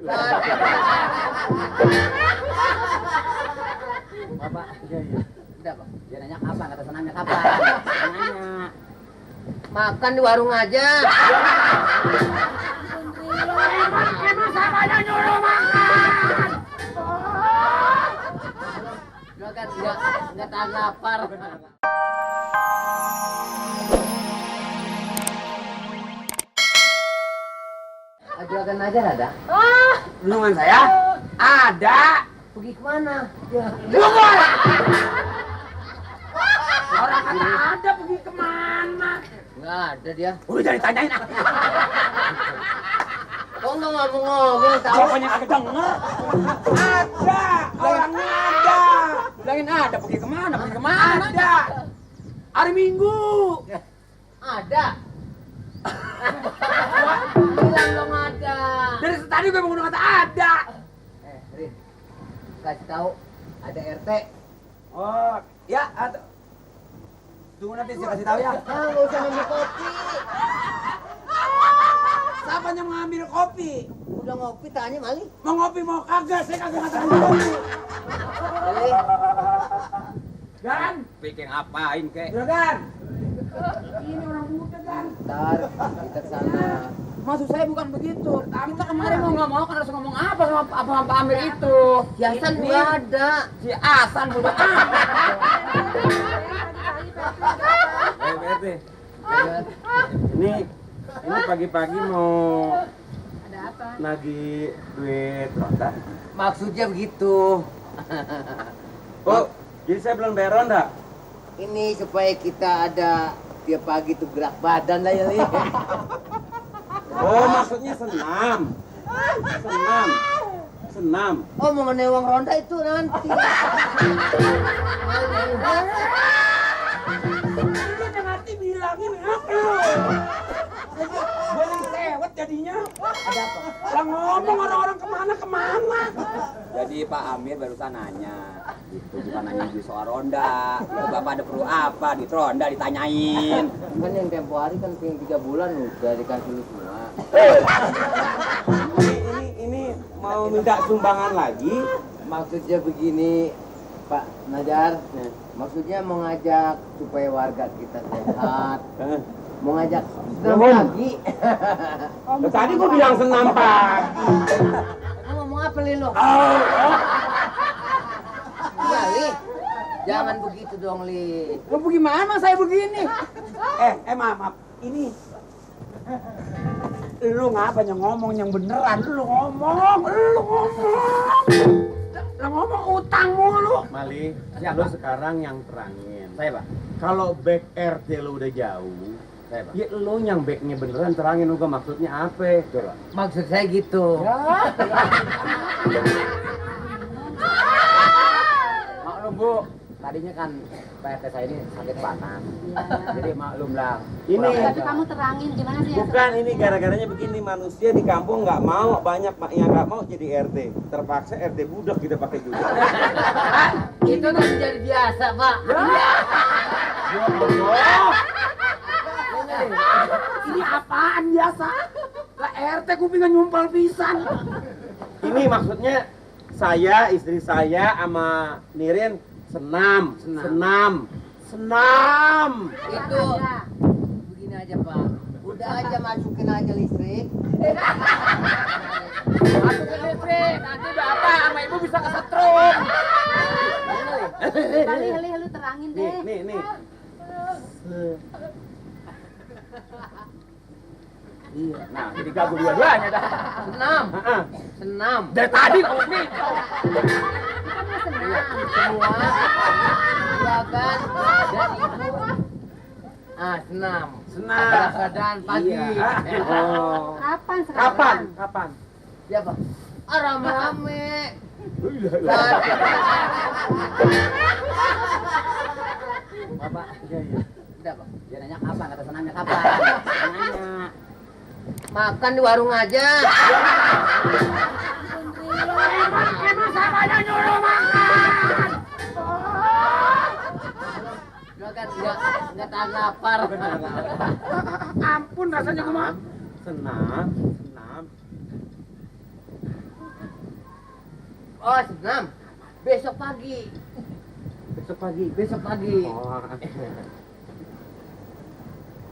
Bapak, Iya, iya. udah Pak. Dia nanya kapan, kata senangnya kapan. Nanya. Makan di warung aja. Emang samanya nyuruh makan. Dia kan enggak tahan lapar. Juragan aja ada. Lindungan saya? Ada. Pergi kemana? Ya. Orang kata ada, pergi kemana? Nggak ada dia. Udah jangan ditanyain ah. Kok nggak ngomong-ngomong tahu? Jawabannya kagak denger. Ada, orangnya ada. Bilangin ada, pergi kemana? Pergi kemana? Ada. Hari Minggu. Ada. Bilang dong ada. Dari tadi gue mau kata ada. Rin, kasih tahu ada RT. Oh, ya ada. Tunggu nanti saya kasih tahu ya. Nggak usah minum kopi. Siapa yang mengambil kopi? Udah ngopi tanya Mali. Mau ngopi mau kagak? Saya kagak ngatakan kopi. Mali. Gan, Bikin apain kek? Gan. Ini orang muda Gan. Ntar kita ke sana. Maksud saya bukan begitu. Kita kemarin mau nggak mau kan harus ngomong apa sama Pak Amir itu. Hiasan Ini nggak ada. si Asan budak amat. PRT. Ini pagi-pagi mau nagih duit ronda. Maksudnya begitu. Oh, jadi saya belum bayar ronda? Ini supaya kita ada tiap pagi tuh gerak badan lah ya Li. Oh, maksudnya senam. Senam. Oh mau menewang ronda itu nanti. Lu udah ngerti bilangin apa lu? Gue yang sewet jadinya. Ada apa? Lah ngomong orang-orang kemana. Jadi Pak Amir barusan nanya, itu bukan nanya di soal ronda. Itu Bapak ada perlu apa? Di ronda ditanyain. Kan yang tempo hari kan yang 3 bulan udah dikasih lu semua. Ini mau minta sumbangan lagi? Maksudnya begini Pak Najar, maksudnya mau ngajak supaya warga kita sehat, mau ngajak senam pagi. Tadi gua bilang senam pagi. Kamu ngomong apa Lilo? Li, jangan begitu dong Li. Lu bagaimana saya begini? Maaf. Ini lu ngapa yang ngomong yang beneran? Lu ngomong. Lu ngomong utang mulu. Mali, lu sekarang yang terangin. Saya Pak, kalau back RT lu udah jauh, saya Pak, ya lu yang backnya beneran terangin lu maksudnya apa? Coba. Maksud saya gitu. Maklum Bu, tadinya kan PRT saya ini sakit patah. Jadi maklum lah. Ini Tapi kamu terangin gimana sih? bukan ini gara-garanya begini, manusia di kampung nggak mau, banyak yang nggak mau jadi RT. Terpaksa RT budak kita pakai juga. Itu tuh menjadi biasa Pak. Ini apaan biasa? Lah RT kupingnya nyumpal pisan. Ini maksudnya saya, istri saya sama Nirin senam. Itu begini aja Pak. Udah aja masukin aja listrik. Masukin listrik, nanti bapak sama ibu bisa kesetrum. Kali lu terangin deh. Nih. Iya. Nah, jadi gagu dua-duanya dah. Senam. Dari tadi kamu nih. Semua. Iya kan? Dan ibu. Senam. Berat pagi. Iya. Oh. Kapan sekarang? Kapan? Siapa? Rame-rame. Bapak, iya. Udah Pak. Dia nanya kapan, kata senangnya kapan. Nanya. Makan di warung aja. Emang samanya nyuruh makan. Dia kan enggak tahan lapar. Ampun rasanya gue mah. Senam. Oh, senam. Besok pagi. Besok pagi. Oh.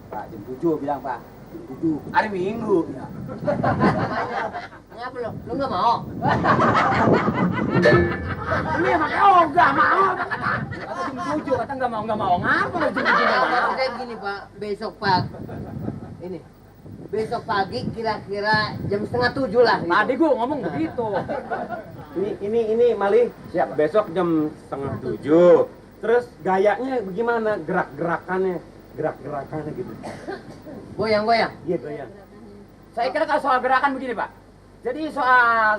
Pak, jam 7 bilang Pak. Jam 7. Hari Minggu. Ya. Ngapa lu? Lu nggak mau? Lu yang pakai nggak mau. Kata jam 7, kata nggak mau. Ngapa lu jam 7 nggak mau? Maksudnya gini Pak, besok pagi kira-kira jam 6:30 lah. Gitu. Tadi gua ngomong begitu. Ini Mali. Siap. Besok jam 6:30. Terus gayanya bagaimana? Gerak-gerakannya gitu. Goyang-goyang. Iya, goyang. Saya kira kalau soal gerakan begini Pak. Jadi soal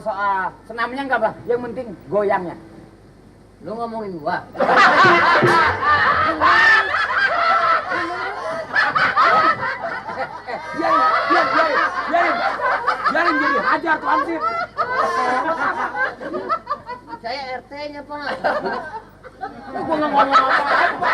senamnya enggak Pak, yang penting goyangnya. Lu ngomongin gua. Biarin jadi hajar tuh Ansip. Saya RT-nya Pak. Gua nggak ngomong apa-apa.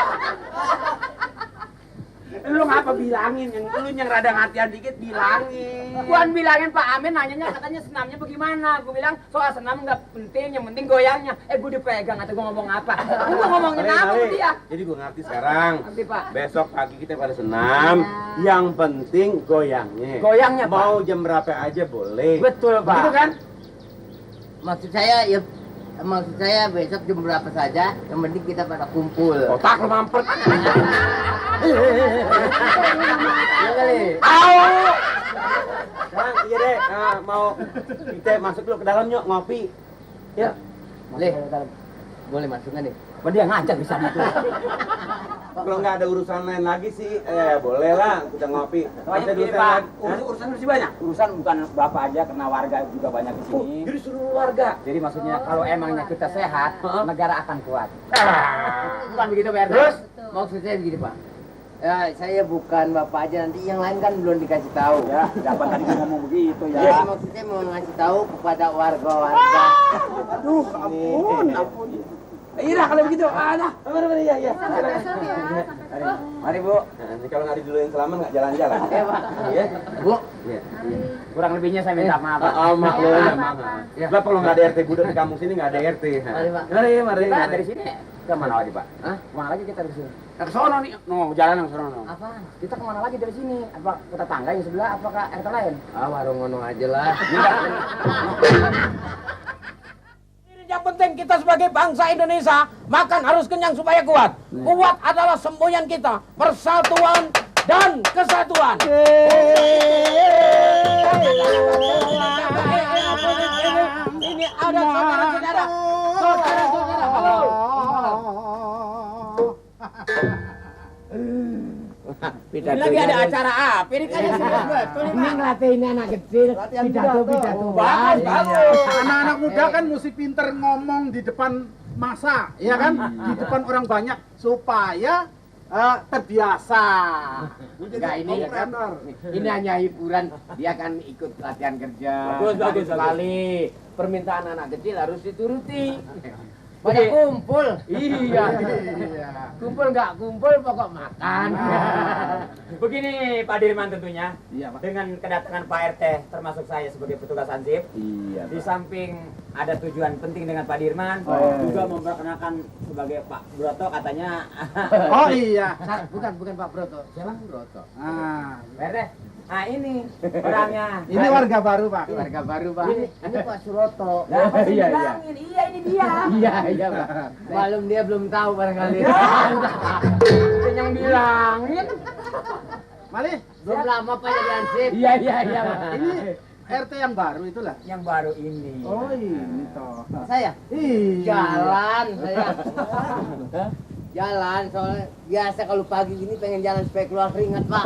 Lu ngapa bilangin? Lu yang rada ngatian dikit bilangin. Bukan bilangin Pak Amin, nanyanya katanya senamnya bagaimana. Gue bilang soal senam nggak penting, yang penting goyangnya. Gue dipegang atau gue ngomong apa? Gue ngomongin apa sama dia? Jadi gue ngerti sekarang. Ngerti, Pak. Besok pagi kita pada senam. Yang penting goyangnya. Goyangnya, Pak. Mau jam berapa aja boleh. Betul Pak. Gitu kan? Maksud saya besok jam berapa saja, yang penting kita pada kumpul. Otak lu mampet. Iya kali. Sekarang iya deh, mau kita masuk dulu ke dalam yuk ngopi. Ya. Boleh. Boleh masuk nggak nih? Dia ngajak bisa gitu. Kalau nggak ada urusan lain lagi sih, boleh lah kita ngopi. Soalnya Kita gini Pak, dulu urusan masih banyak. Urusan bukan Bapak aja, karena warga juga banyak di sini. jadi seluruh warga. Jadi maksudnya kalau emangnya kita sehat, negara akan kuat. Bukan begitu Pak RT? Terus? Maksud saya begini Pak. Ya, saya bukan Bapak aja, nanti yang lain kan belum dikasih tahu. Ya, dapat tadi ngomong begitu ya. Jadi maksudnya mau ngasih tahu kepada warga-warga. Aduh, ampun. Iya kalau begitu, ada. Iya. Besok ya. Mari Bu. Nah, kalau nggak diduluin selama nggak jalan-jalan. Iya Pak. Iya. Bu, Iya. Kurang lebihnya saya minta maaf Pak. Maklum. Lah kalau nggak ada RT budak di kampung sini nggak ada RT. Mari, Pak. Mari. Kita dari sini kemana lagi Pak? Hah? Kemana lagi kita dari sini? Ke sono nih, jalan ke sono. apaan? Kita kemana lagi dari sini? Apa kita tangga yang sebelah? Apakah RT lain? Warung ngono aja lah. Yang penting kita sebagai bangsa Indonesia makan harus kenyang supaya kuat. Kuat adalah semboyan kita, persatuan dan kesatuan. Ini ada saudara-saudara. Ini lagi ada acara apa? Ini kayaknya serius betul ini. Ini ngelatihin anak kecil, pidato. Bagus. Anak-anak muda kan mesti pinter ngomong di depan masa, ya kan? Di depan orang banyak supaya terbiasa. Enggak ini kan. Ini hanya hiburan, dia kan ikut latihan kerja. Bagus. Sekali. Permintaan anak kecil harus dituruti. Pada kumpul. Iya. Kumpul nggak kumpul pokok makan. Begini Pak Dirman tentunya, Iya, Pak. dengan kedatangan Pak RT termasuk saya sebagai petugas Ansip, Iya. di samping ada tujuan penting dengan Pak Dirman, juga memperkenalkan sebagai Pak Broto katanya. Oh iya. Bukan Pak Broto. Siapa Broto? Ah, Pak RT, nah ini orangnya. ini warga baru, Pak. Keluarga baru Pak. Ini Pak Suroto. Nah, apa sih Iya. bilangin? Iya ini dia. Iya Pak. Malum dia belum tahu barangkali. Itu yang bilang. Iya kan? Mali, Belum lama Pak jadi Ansip. Iya Pak. ini RT yang baru itulah. Yang baru ini. Oh ini toh. Saya Iya. jalan saya. Jalan soalnya biasa kalau pagi gini pengen jalan supaya keluar keringat Pak.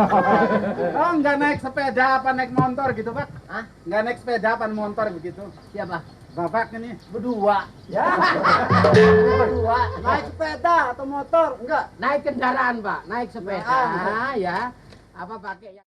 Oh, nggak naik sepeda apa naik motor gitu, Pak? Hah? Nggak naik sepeda apa motor begitu? Siapa? Bapak ini Berdua. ya Berdua. naik sepeda atau motor? Enggak. Naik kendaraan Pak, naik sepeda ya. Apa pakai ya?